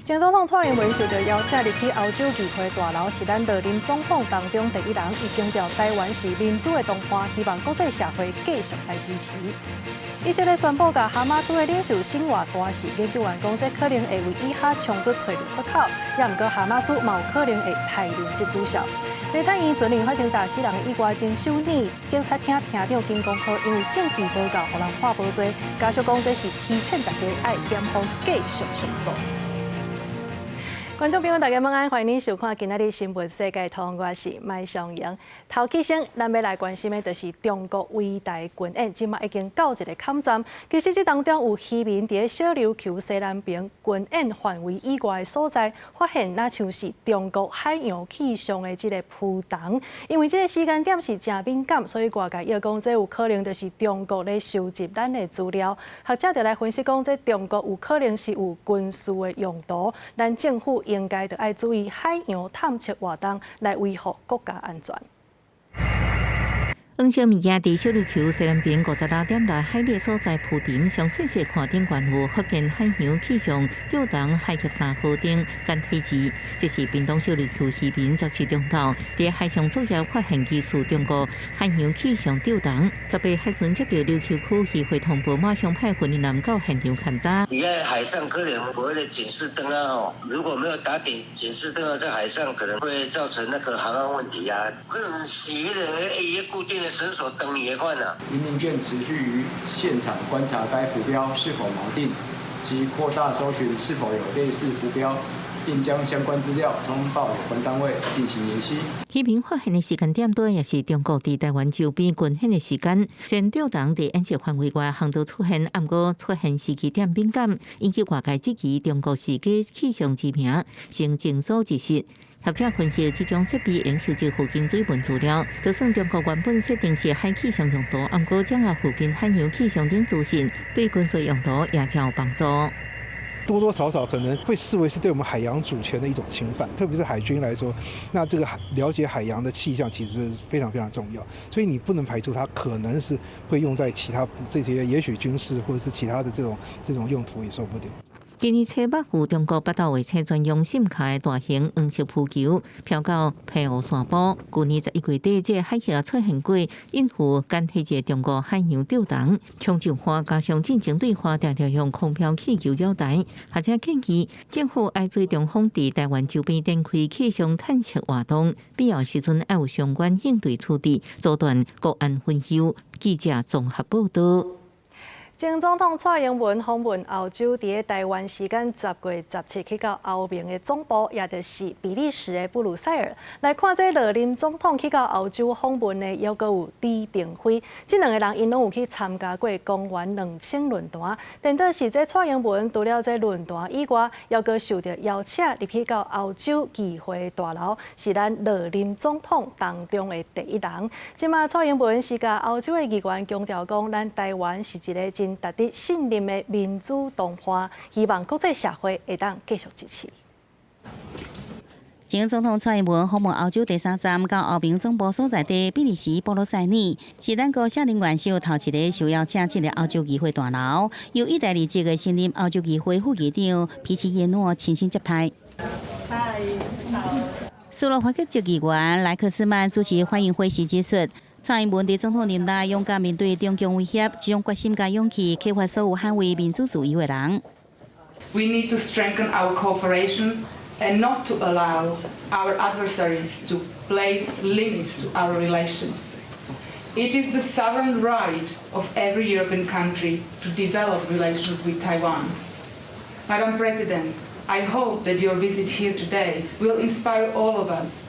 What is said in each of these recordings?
前總統蔡英文受到邀請入去歐洲議會大樓，是咱歷任總統當中第一人。伊強調台灣是民主的同伴，希望國際社會繼續來支持。以色列宣布共哈馬斯的領袖辛瓦大死，研究員講這可能會為以哈衝突揣著出口，也毋過哈馬斯嘛有可能會刣人質拄數。立法院前日發生打死人的意外偵審理，警察廳廳長金光科因為證據無夠，予人判無罪，家屬講這是欺騙大家，愛檢方繼續上訴。觀眾朋友，大家晚安，歡迎您收看今仔日新聞世界通，我是麥尚瑩。頭起先，咱欲來關心的就是中國圍台軍演，這馬已經到一个坎站。其實這當中有漁民佇小琉球西南爿軍演範圍以外的所在，發現若像是中國海洋氣象的這个浮筒。因為這个時間點是誠敏感，所以外界臆講這有可能就是中國咧收集咱的資料。學者就來分析講，這中國有可能是有軍事的用途，咱政府應該著愛注意海洋探測活動，來維護國家安全。黃色物件佇小琉球西南爿56點內海里所在浮沉，詳細細看頂懸有福建海洋氣象釣筒海峽3號頂簡體字，這是屏東小琉球漁民17中晝佇海上作業發現疑似中國海洋氣象釣筒，18海巡接到琉球區漁會通報，馬上派訓練人到現場勘查。你在海上可能無那個警示燈啊，吼，如果沒有打警警示燈啊，在海上可能會造成那個航安問題啊，可能是彼个伊固定的繩索斷去的款啊。雲林艦持續於現場觀察該浮標是否錨定，及擴大搜尋是否有類似浮標，並將相關資料通報有關單位進行研析。漁民發現的時間點，對也是中國佇台灣周邊軍演的時間。雖然釣筒佇演習範圍外航道出現，毋過出現時機點敏感，引起外界質疑中國是假氣象之名，先證所之實。學者分析，這種設備應收集附近水文資料，就算中國原本設定是海氣象用途，毋過掌握附近海洋氣象等資訊，對軍事用途也誠有幫助。多多少少可能會視為是對我們海洋主權的一種侵犯，特別是海軍來說，那這個了解海洋的氣象其實非常非常重要，所以你不能排除它可能是會用在其他這些，也許軍事或者是其他的這種用途也說不定。今年初八，赴中國北斗衛星專用閃卡的大型黃色浮球飄到澎湖山坡。舊年11月底，這个海域出現過隱浮簡體字中國海洋釣筒，衝上岸加上進前對話，常常用空飄氣球繞台。學者建議政府愛對中方佇台灣周邊展開氣象探測活動，必要時陣愛有相關應對處置，阻斷國安隱憂。記者綜合報道。前總統蔡英文訪問歐洲，佇台灣時間10月17去到歐盟的總部，也就是比利時的布魯塞爾。來看這歷任總統去到歐洲訪問的，猶閣有李登輝，這兩个人𪜶攏有去參加過公元2000論壇。顛倒是這蔡英文除了這論壇以外，猶閣受著邀請入去到歐洲議會大樓，是咱歷任總統當中的第一人。這馬蔡英文是共歐洲的議員強調講，咱台灣是一个真值得信任的民主同伴，希望國際社會會當繼續支持。前總統蔡英文訪問歐洲第三站，到歐盟總部所在地比利時布魯塞爾，是咱國卸任元首頭一个受邀請進入歐洲議會大樓，由意大利籍的新任歐洲議會副議長皮奇耶諾親身接待。斯洛伐克籍議員萊克斯曼主持歡迎會時指出，蔡英文佇總統任內勇敢面對中共威脅，這種決心佮勇氣，啟發所有捍衛民主自由的人。 We need to strengthen our cooperation and not to allow our adversaries to place limits to our relations. It is the sovereign right of every European country to develop relations with Taiwan. Madam President, I hope that your visit here today will inspire all of us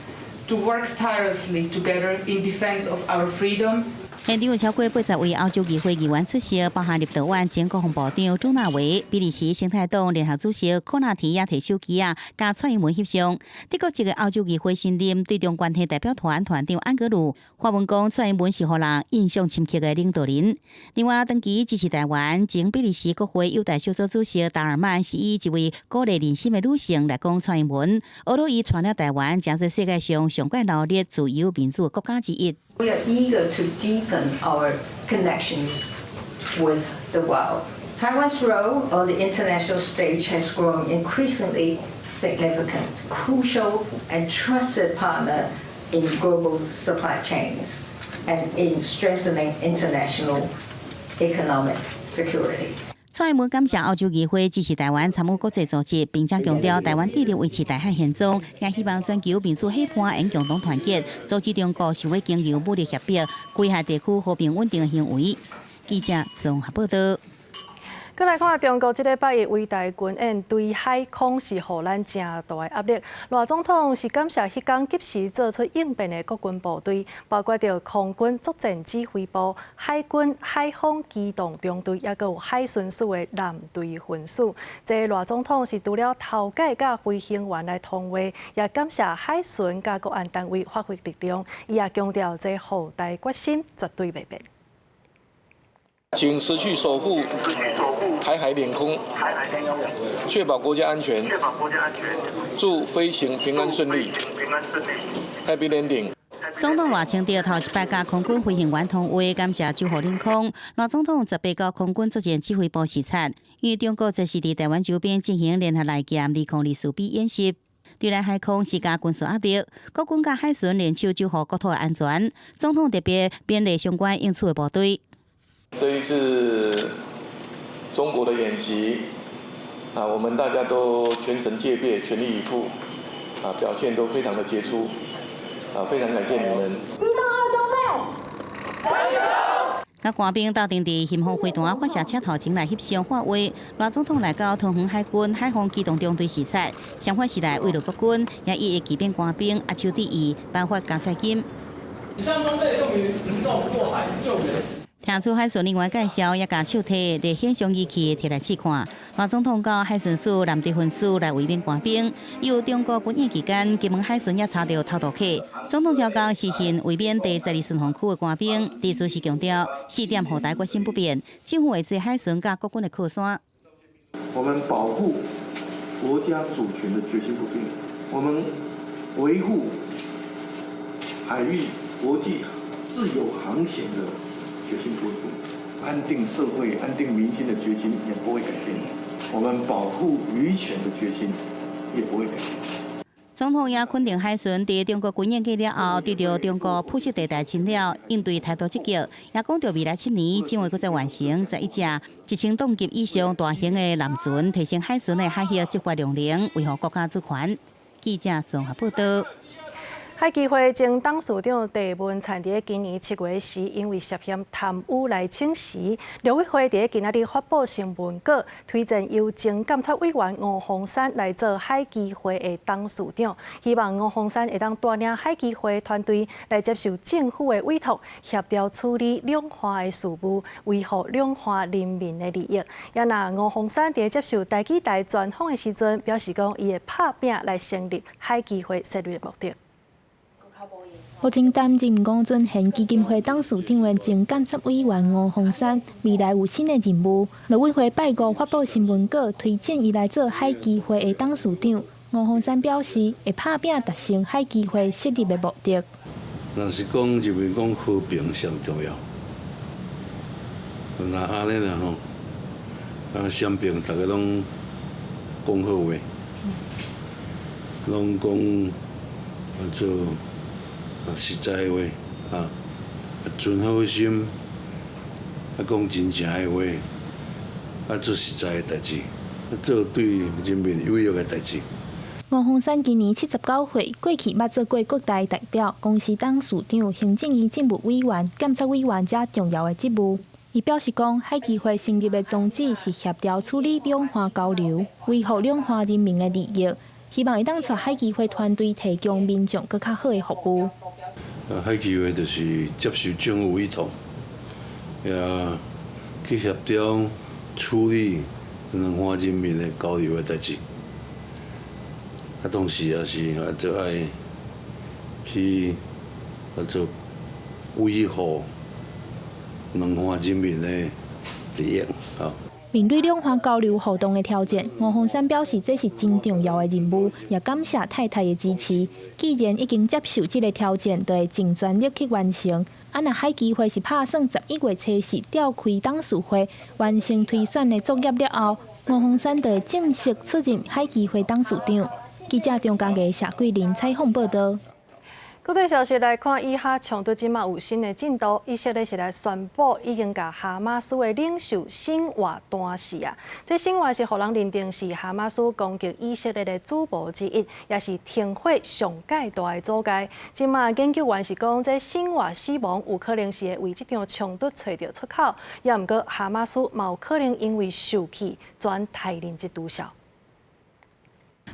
to work tirelessly together in defense of our freedom. 現場有超過80位歐洲議會議員出席，包含立陶宛前國防部長朱納維、比利時生態黨聯合主席科納提也提手機仔，佮蔡英文翕相。德國籍的歐洲議會新任對中關係代表團團長安格魯發文講，蔡英文是予人印象深刻的領導人。另外，長期支持台灣前比利時國會友台小組主席達爾曼是以一位鼓勵人心的女性來講蔡英文，呵咾伊帶領台灣成做世界上上懸鬧熱自由民主國家之一。 We are eager to deepen our connections with the world. Taiwan's role on the international stage has grown increasingly significant, crucial and trusted partner in global supply chains and in strengthening international economic security. 蔡英文感謝歐洲議會支持台灣參與國際組織，並且強調台灣致力維持台海現狀，也希望全球民主伙伴應共同團結，阻止中國想欲經由武力脅迫，危害地區和平穩定的行為。記者綜合報道。閣來看中國這禮拜的圍台軍演對海空是予咱誠大的壓力。賴總統是感謝彼工及時做出應變的國軍部隊，包括著空軍作戰指揮部、海軍海防機動中隊，抑閣有海巡署的艦隊分署。這賴總統是除了頭擺佮飛行員來通話，也感謝海巡佮國安單位發揮力量。伊也強調，這護台決心絕對袂變。請持續守護台海領空，確保國家安全。祝飛行平安順利。Happy landing。總統賴清德頭一擺佮空軍飛行員通話，感謝守護領空。賴總統18號空軍作戰指揮部視察，因為中國這是佇台灣周邊進行聯合利劍2024 B 演習，對來海空施加軍事壓力，國軍佮海巡聯手守護國土的安全。總統特別勉勵相關應處的部隊。這一次中國的演習，啊，我們大家都全神戒備，全力以赴，啊，表現都非常的傑出，啊，非常感謝你們。機動二中隊，加油！佮官兵鬥陣佇巡防飛彈發射車頭前來翕相畫畫。賴總統來到桃園海軍海防機動中隊視察，相反是來慰勞國軍，也一一紀念官兵握手致意，頒發加菜金。以上裝備用於民眾過海救援。聽取海巡人員介紹，也共手提熱顯像儀器提來試看。賴總統到海巡署艦隊分署來慰勉官兵。有中國軍演期間，金門海巡也查著偷渡客。總統調崗視訊慰勉第12巡防區的官兵，致詞時強調，四點護台決心不變，政府會做海巡佮國軍的靠山。我們保護國家主權的決心不變，我們維護海域國際自由航行的決心不會變，安定社會、安定民心的決心也不會改變。我們保護漁權的決心也不會改變。總統也肯定海巡佇中國軍演過了後，對著中國灰色地帶侵擾應對態度積極，也講著未來7年將會閣再完成11隻1000噸級以上大型的艦船，提升海巡的海域執法量能，維護國家主權。記者綜合報道。海基會前董事長鄭文燦佇今年7月時，因為涉嫌貪污來請辭。陸委會佇今仔日發布新聞稿，推薦由前監察委員吳鳳山來做海基會的董事長，希望吳鳳山會當帶領海基會團隊來接受政府的委託，協調處理兩岸的事務，維護兩岸人民的利益。也若吳鳳山佇接受台語台專訪的時陣，表示講伊會拍拚來成立海基會設立的目的。目前擔任吳尊賢基金會董事長的前監察委員吳鳳山，未來有新的任務。陸委會拜五發布新聞稿，推薦伊來做海基會的董事長。吳鳳山表示，會拍拚達成海基會設立的目的。若是講認為講和平上重要，若按呢啦吼，啊，雙邊逐家攏講好話，攏講做實在的話，啊，存好心，啊，講真誠的話，啊，做實在的代誌，做對人民有益的代誌。吳鳳山今年79歲，過去捌做過國大代表、公司董事長、行政院政務委員、監察委員這重要的職務。伊表示講，海基會成立的宗旨是協調處理兩岸交流，維護兩岸人民的利益，希望會當帶海基會團隊提供民眾閣較好的服務。海基會就是接受政府委託，也去協調處理兩岸人民的交流的代誌。啊，同時也是啊，就愛去啊做維護兩岸人民的利益，吼。面對兩岸交流互動的挑戰，吳鴻山表示這是真重要的任務，也感謝太太的支持。既然已經接受這个挑戰，就會盡全力去完成。啊，若海基會是拍算11月初四召開董事會，完成推選的作業了後，吳鴻山就會正式出任海基會董事長。記者張家藝、謝桂林採訪報道。國際消息來看，以哈衝突這馬有新的進度。以色列是來宣布已經共哈馬斯的領袖辛瓦彈死啊！這辛瓦是予人認定是哈馬斯攻擊以色列的主謀之一，也是停火上蓋大的阻礙。這馬研究員是講，這辛瓦死亡有可能是會為這場衝突揣著出口，也毋過哈馬斯嘛有可能因為受氣轉刣人質毒手。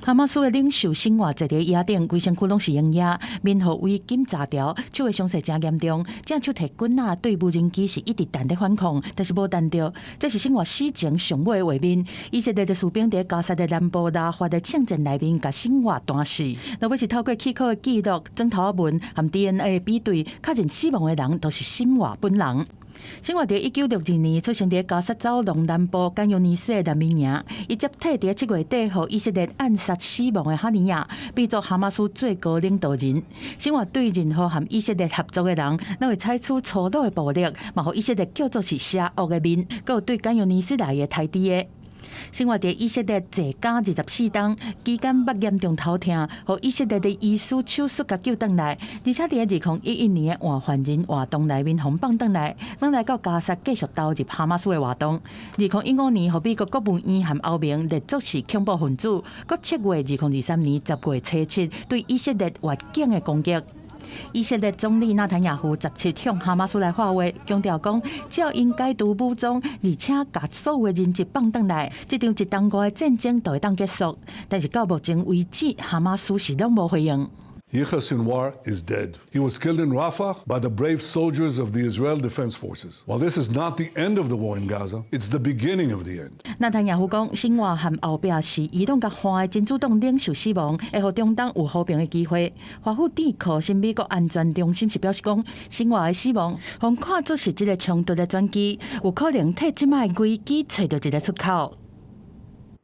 哈馬斯的領袖辛瓦坐佇椅頂，規身軀攏是鷹野，面予圍巾紮牢，手的傷勢誠嚴重，正手提棍仔對無人機是一直彈咧反抗，但是無彈著。這是辛瓦死前上尾的畫面。以色列的士兵佇加薩的南部拉法的聖殿內面，共辛瓦彈死。落尾是透過氣口的記錄、指頭紋和 DNA 比對，確認死亡的人就是辛瓦本人。辛瓦佇1962年出生佇加薩走廊南部汗尤尼斯的難民營，伊接替佇7月底予以色列暗殺死亡的哈尼亞，變做哈馬斯最高領導人。辛瓦對任何和以色列合作的人，攏會採取粗魯的暴力，嘛予以色列叫做是邪惡的面，閣有對汗尤尼斯來的刣豬的。辛瓦佇以色列坐監24冬，期間捌嚴重頭痛，予以色列的醫師手術共救轉來，而且佇2011年的換犯人活動內面予放轉來，轉來到加薩繼續投入哈馬斯的活動。2015年，予美國國務院和歐盟列作是恐怖分子，閣策劃2023年10月初7對以色列越境的攻擊。以色列總理納坦雅胡17向哈馬斯來發話，強調講，只要𪜶解除武裝，而且共所有的人質放轉來，這場一冬外的戰爭就會當結束。但是到目前為止，哈馬斯是攏無回應。 Yahya Sinwar is dead. He was killed in Rafah by the brave soldiers of the Israel Defense Forces. While this is not the end of the war in Gaza, it's the beginning of the end. 納坦雅胡講，辛瓦和後壁是伊朗佮換的真主黨領袖死亡，會予中東有和平的機會。華府智庫新美國安全中心是表示講，辛瓦的死亡，予看作是這个衝突的轉機，有可能替這擺危機揣著一个出口。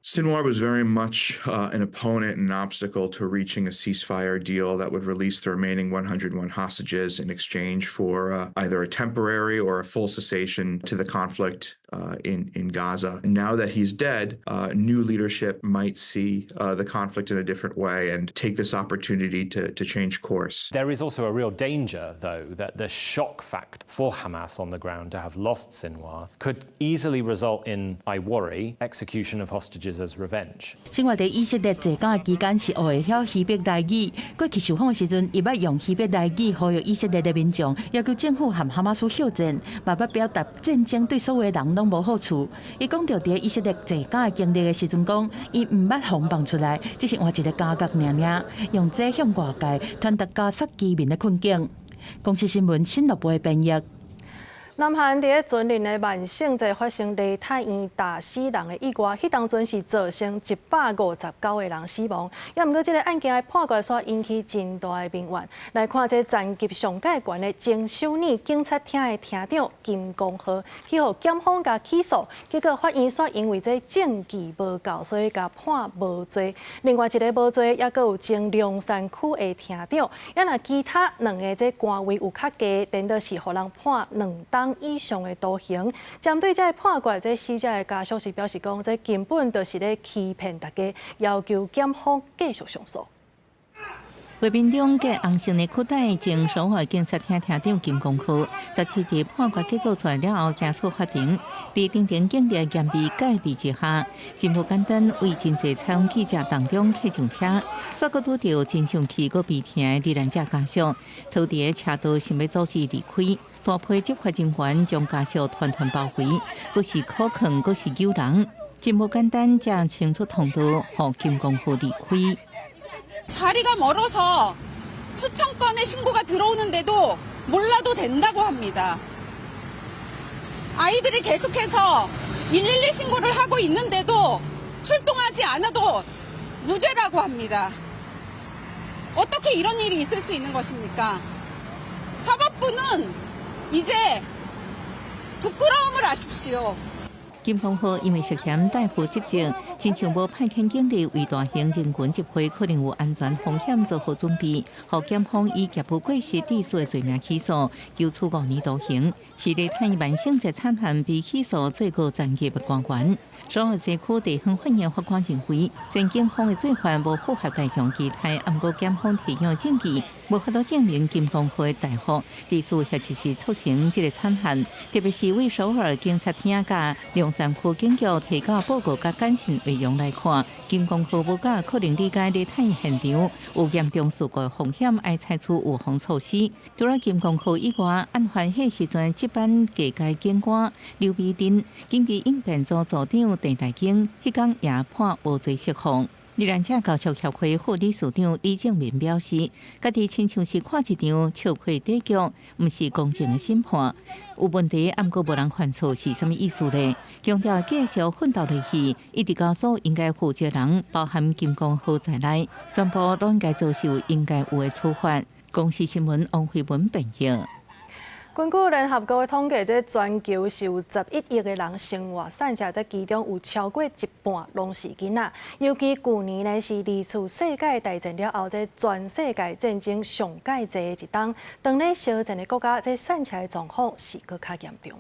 Sinwar was very much an opponent and an obstacle to reaching a ceasefire deal that would release the remaining 101 hostages in exchange for either a temporary or a full cessation to the conflict in Gaza. Now that he's dead, new leadership might see the conflict in a different way and take this opportunity to change course. There is also a real danger, though, that the shock factor for Hamas on the ground to have lost Sinwar could easily result in, I worry, execution of hostages as revenge. 辛瓦佇以色列坐監的期間是學會曉希伯來語。過去受訪的時陣，伊捌用希伯來語呼籲以色列的民眾，要求政府和哈馬斯休戰，嘛捌表達戰爭對所有的人攏無好處。伊講著佇以色列坐監的經歷的時陣，講伊毋捌予放出來，只是換一个監獄爾爾，用這向外界傳達加薩居民的困境。公視新聞新樂部的編譯。南韓佇咧前年的萬聖節發生梨泰院打死人的意外，彼當陣是造成159個人死亡。也毋過，這个案件的判決煞引起真大的民怨。來看這層級上蓋懸的前首爾警察廳的廳長金光浩，去予檢方共起訴，結果法院煞因為這證據無夠，所以共判無罪。另外一个無罪，猶閣有前龍山區的廳長，也若其他兩个這官位有較低，顛倒是予人判2冬以上的徒刑。針對這个判決，這死者的家屬是表示講，這根本就是咧欺騙大家，要求檢方繼續上訴。畫面中，着紅色的褲帶，前首爾警察廳廳長金光浩，17日判決結果出來了後，行出法庭，佇重重警力嚴密戒備之下，真無簡單，為真濟採訪記者當中客上車，煞閣拄著真生氣閣悲痛的罹難者家屬，逃佇車道想欲阻止離開，大批執法人員將家屬團團包圍，閣是苦勸，閣是毆人，真無簡單，才清出通道，予金光浩離開。 자리가 멀어서 수천 건의 신고가 들어오는데도 몰라도 된다고 합니다. 아이들이 계속해서 112 신고를 하고 있는데도 출동하지 않아도 무죄라고 합니다. 어떻게 이런 일이 있을 수 있는 것입니까? 사법부는 이제 부끄러움을 아십시오. 金光浩因為涉嫌帶負執政，親像無派遣警力為大型人群集會可能有安全風險做好準備，予檢方以業務過失致死的罪名起訴，求處5年徒刑。是立陶宛萬聖節慘案被起訴最高層級的官員。首爾西區地方法院法官認為，前警方的做法無符合大眾期待，毋過檢方提供的證據無法度證明金光浩的大幅致死或者是促成這個慘案，特別是為首爾警察廳佮龍山區警局提交報告佮簡訊內容來看，金光浩無佮可能理解梨泰院現場有嚴重事故風險，愛採取預防措施。除了金光浩以外，案發彼時陣值班警戒警官劉美珍、緊急應變組組長鄭大京，彼工也判無罪釋放。罹難者家屬協會副理事長李正明表示，家己親像是看一場笑話短劇，毋是公正的審判。有問題，毋過無人犯錯是啥物意思呢？強調繼續奮鬥落去，一直到所應該負責人，包含金光浩在內，全部攏應該遭受應該有的處罰。公視新聞王慧文編譯。根據聯合國的統計，這全球是有11億个人生活散赤，這其中有超過一半攏是囡仔。尤其舊年呢，是二次世界大戰了後，這全世界戰爭上蓋濟的一冬。當咧相戰的國家，這散赤的狀況是閣較嚴重。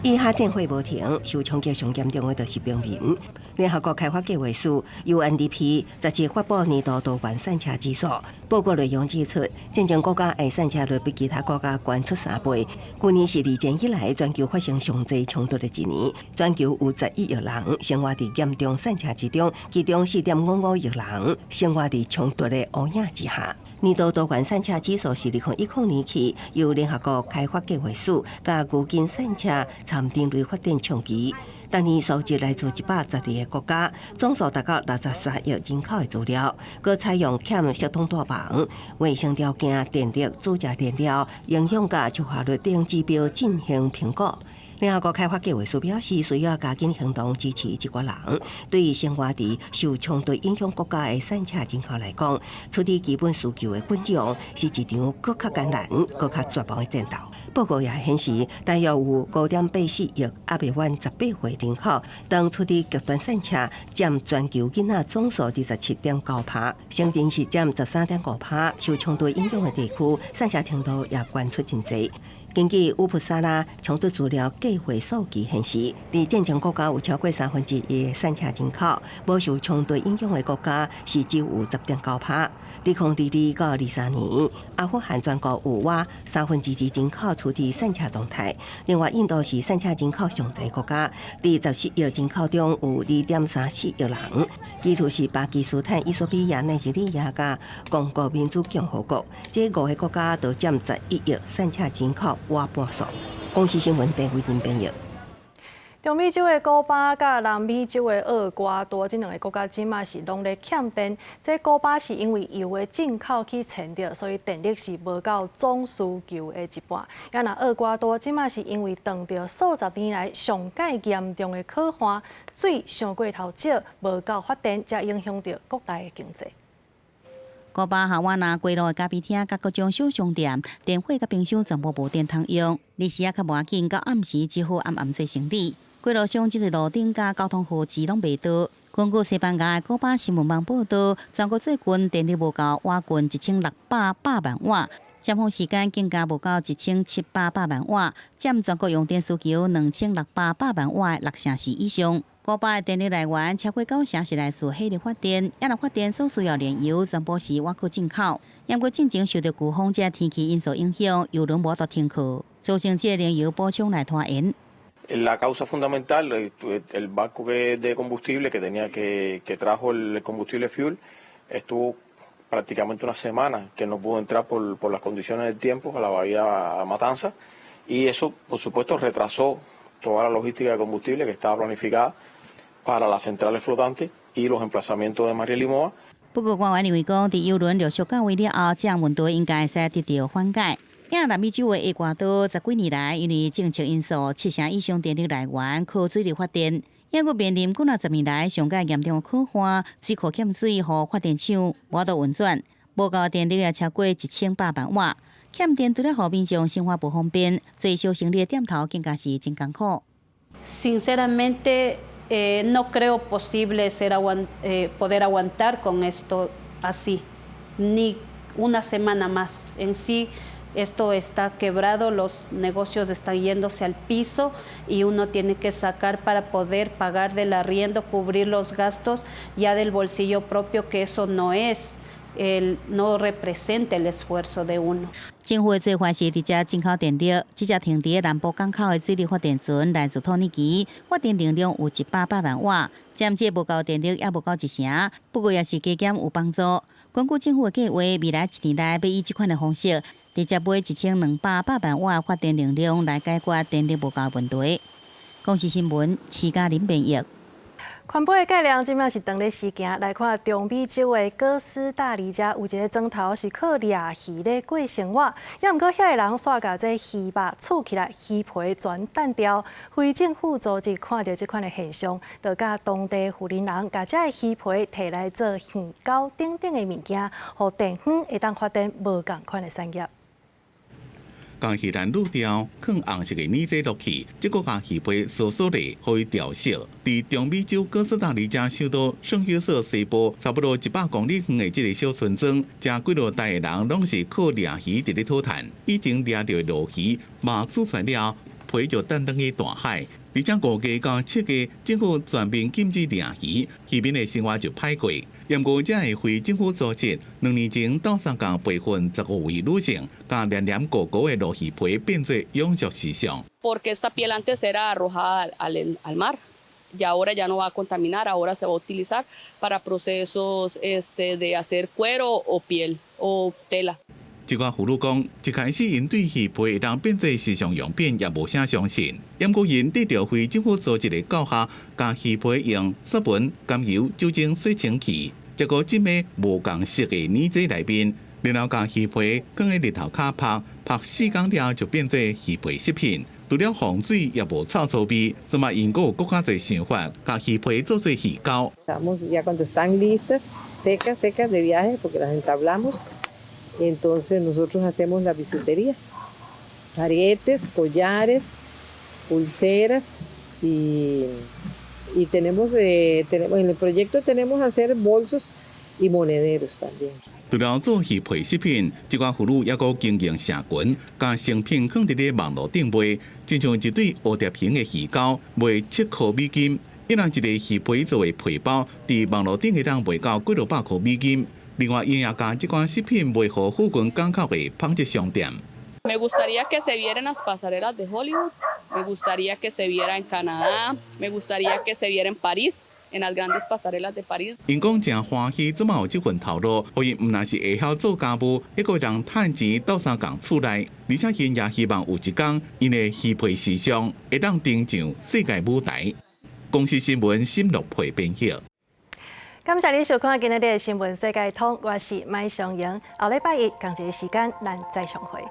以哈戰火無停，受衝擊上嚴重的就是平民。聯合國開發計劃署 UNDP 十日發布年度多元散赤指數報告內容指出，戰爭國家的散赤率比其他國家懸出3倍。去年是二戰以來全球發生上濟衝突的一年，全球有11億人生活佇嚴重散赤之中，其中4.55億人生活佇衝突的烏影之下。年度多元散赤指數是2010年起由聯合國開發計劃署佮牛津散赤參人類發展倡議。當年數據來自112個國家，總數達到63億人口的資料，閣採用欠系統大房、衛生條件、電力、住宅燃料、營養佮就業率等指標進行評估。聯合國開發計劃署表示，需要加緊行動支持這寡人。對於生活佇受衝突影響國家的散赤人口來講，處理基本需求的困境是一場閣較艱難、閣較絕望的戰鬥。報告也顯示，大約有5.84億猶未滿18歲人口，當處佇極端散赤，佔全球囡仔總數27.9%，成人是佔13.5%。受衝突影響的地區，散赤程度也懸出真濟。根據烏普薩拉衝突資料計劃數據顯示，佇戰爭國家有超過1/3的散赤人口，無受衝突影響的國家是只有10.9%。2022到23年，阿富汗全國有約2/3人口處佇散赤狀態。另外，印度是散赤人口上濟國家，佇14億人口中有2.34億人。其次是巴基斯坦、衣索比亞、奈及利亞佮剛果民主共和國，這五个國家都佔11億散赤人口倚半數。公視新聞鄭慧玲編譯。中美洲的古巴佮南美洲的厄瓜多這兩个國家，這馬是攏咧欠電。這古巴是因為油的進口去牽著，所以電力是無夠總需求的一半。啊若厄瓜多這馬是因為撞著數十年來上蓋嚴重的洘旱，水傷過頭少，無夠發電，才影響著國內的經濟。古巴哈瓦那街路的咖啡廳佮各種小商店，電火佮冰箱全部無電通用。日時也較無要緊，到暗時只好暗暗做生理。街路上這個路燈佮交通號誌攏袂著。根據西班牙的古巴新聞網報道，全國最近電力無夠，瓦近1600百萬瓦，尖峰時間更加無夠1700百萬瓦，佔全國用電需求2600百萬瓦的6成4以上。古巴的電力來源超過9成是來自火力發電，啊若發電所需要煉油全部是倚靠進口。毋過進前受著颶風這天氣因素影響，油輪無法度停靠，造成這個燃油補充來拖延。 La causa fundamental, el barco de combustible que tenía que trajo el combustible fuel estuvo prácticamente una semana que no pudo entrar por las condiciones del tiempo a la bahía Matanza y eso, por supuesto, retrasó toda la logística de combustible que estaba planificada para las centrales flotantes y los emplazamientos de Mariel y Moa. 不過，官員認為講，佇油輪陸續到位了後，這項問題應該會使得到緩解。啊南美洲的厄瓜多十幾年來，因為政策因素，7成以上電力來源靠水力發電，猶閣面臨幾若十年來上蓋嚴重的洘旱，水庫欠水，予發電廠無法度運轉，無夠電力也超過1100萬瓦。欠電除了予民眾生活無方便，做小生意的店頭更加是真艱苦。 Sinceramente, no creo posible poder aguantar con esto así, ni una semana más. En sí, esto está quebrado, los negocios están yéndose al piso y uno tiene que sacar para poder pagar del arriendo, cubrir los gastos ya del bolsillo propio, que eso no es, no representa el esfuerzo de uno. 政府的做法是直接進口電力，這隻停佇南部港口的水力發電船來自土耳其，發電能量有180萬瓦，佔這無夠電力猶無夠一成，不過也是加減有幫助。根據政府的計劃，未來一年內欲以這款的方式，直接買1200萬瓦發電能量來解決電力無夠問題。公視新聞，徐嘉玲編譯。環保的概念，這擺是當咧時行來看中美洲的哥斯達黎加，有一个庄頭是靠掠魚咧過生活，猶毋過遐的人煞共這魚肉儲起來，魚皮全擲掉。非政府組織看著這款的現象，就佮當地婦人人共這个魚皮提來做魚鈎等等的物件，予地方會當發展無仝款的產業。共魚籃滷掉，放紅色的乳劑落去，這閣共魚皮酥酥的，予伊調色。佇中美洲哥斯達黎加首都聖約瑟西部，差不多100公里遠的這个小村莊，這幾落代的人攏是靠掠魚佇咧討趁。以前掠著的鱸魚，肉煮出來了，皮就擲轉去大海。而且5月到7月，政府全面禁止掠魚，漁民的生活就歹過。毋過，這个非政府組織2年前鬥相共培訓15位女性，共黏黏糊糊的鱸魚皮變做永續時尚。 Porque esta piel antes era arrojada al mar y ahora ya no va a contaminar, ahora se va a utilizar para procesos de hacer cuero o piel o tela. 這寡婦女講，一開始𪜶對魚皮會當變做時尚用品也無啥相信。毋過𪜶得著非政府組織的教學，共魚皮用雪紋、甘油、酒精洗清氣，這閣浸佇無仝色的乳劑內面，然後共魚皮囥佇日頭跤曝，曝4工了就變做魚皮食品。除了防水也無臭臊味，這馬𪜶閣有閣較濟想法，共魚皮做做魚鈎。 Ya cuando están listas, secas, secas de viaje, porque las entablamos. Entonces nosotros hacemos las bisuterías, aretes, collares, pulseras y tenemos en el proyecto tenemos hacer bolsos y monederos también. 除了做魚皮食品，這寡婦女猶閣經營社群，共成品囥佇咧網路頂賣，親像一對蝴蝶形的魚鈎，賣7塊美金。一人一个魚皮做的皮包，佇網路頂會當賣到幾落百塊美金。另外，𪜶也共這款食品賣予附近港口的紡織商店。 Me gustaría que se viera en las pasarelas de Hollywood, me gustaría que se viera en Canadá, me gustaría que se viera en París, en las grandes pasarelas de París. 𪜶講誠歡喜，這馬有這份頭路，予𪜶毋但是會曉做家務，猶閣會當趁錢鬥相共厝內，而且𪜶也希望有一工，𪜶的魚皮時尚會當登上世界舞台。公視新聞沈樂培編譯。感謝你收看今日的新聞世界通，我是麥尚瑩。後禮拜一仝一个時間，咱再相會。